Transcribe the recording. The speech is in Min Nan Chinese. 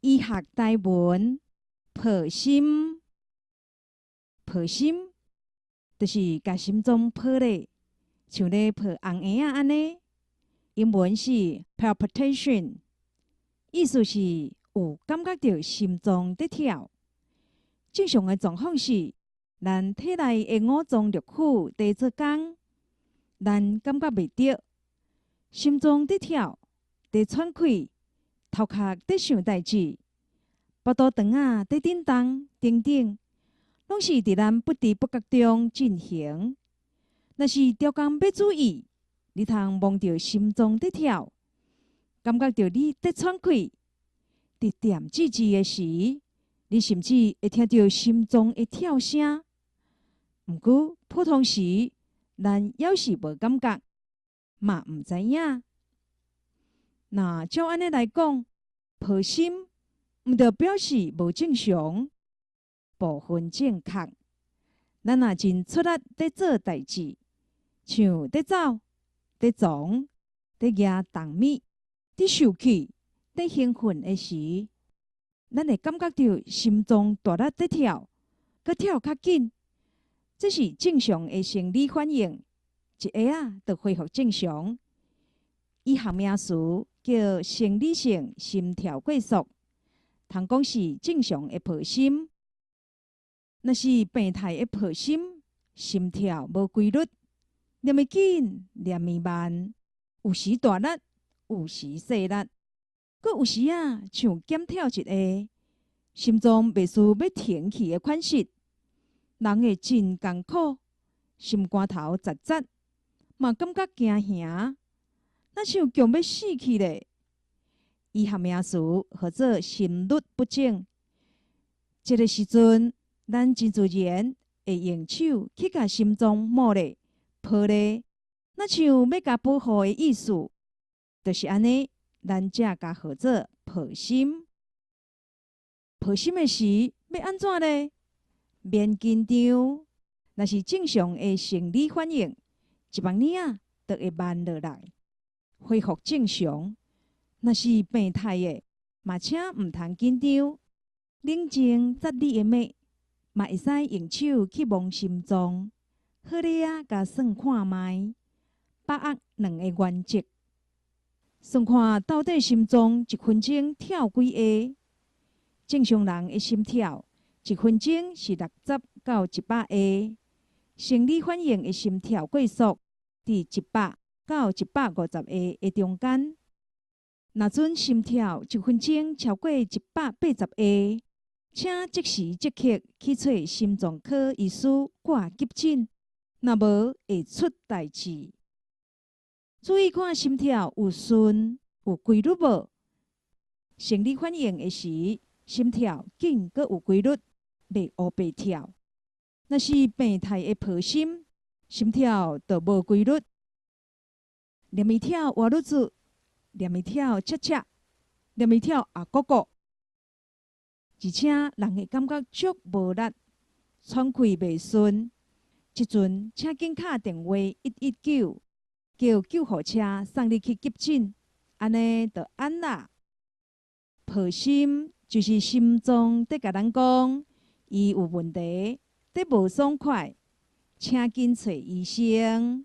醫學台文，抱心，抱心，就是共心臟抱咧，像咧抱紅嬰仔按呢。英文是 palpitation，意思是有感覺著心臟佇跳。正常的狀況是，咱體內的五臟六腑佇做工，咱感覺袂著，心臟佇跳，佇喘氣，頭殼佇想代誌，腹肚腸仔佇振動等等，攏是佇咱不知不覺中進行。若是著工欲注意，你通摸著心臟佇跳，感覺著你佇喘氣，佇恬吱吱的時，你甚至會聽著心臟的跳聲。毋過普通時，咱猶是無感覺，嘛毋知影。若照按呢來講，抱心毋著表示無正常，部分正確。咱若真出力佇做代誌，像佇走、佇撞、佇夯重物、佇受氣、佇興奮的時，咱會感覺著心臟大力佇跳，閣跳較緊，這是正常的生理反應，一下仔就恢復正常。醫學名詞叫生理性心跳過速，通講是正常的抱心。若是病態的抱心，心跳無規律，念會緊，念會慢，有時大力，有時細力，閣有時仔像減跳一下，心臟袂輸欲停去的款式，人會真艱苦，心肝頭窒窒，嘛感覺驚嚇，若像強欲死去咧。醫學名詞號做心律不整。這个時陣，咱真自然會用手去共心臟摸咧、抱咧，若像欲共保護的意思，就是按呢，咱才共號做抱心。抱心的時，欲按怎咧？免緊張，若是正常的生理反應，一目爾仔就會慢落來，恢復正常。若是病態的，嘛請毋通緊張，冷靜扎你的脈，嘛會使用手去摸心臟，好咧仔共算看覓，把握兩个原則，算看到底心臟一分鐘跳幾下。正常人的心跳一分鐘是60到100下，生理反應的心跳過速佇100到150下的中間。若準心跳一分鐘超過180下，請即時即刻去揣心臟科醫師掛急診，若無會出代誌。注意看心跳有順有規律無？生理反應的時，心跳緊閣有規律，袂烏白跳。若是病態的抱心，心跳就無規律，連咪跳活愈做，連咪跳恰恰，連咪跳阿咕咕，而且人會感覺足無力，喘氣袂順。這陣請緊敲電話119，叫救護車送你去急診，按呢就按啦。抱心就是心臟佇共咱講，伊有問題，佇無爽快，請緊揣醫生。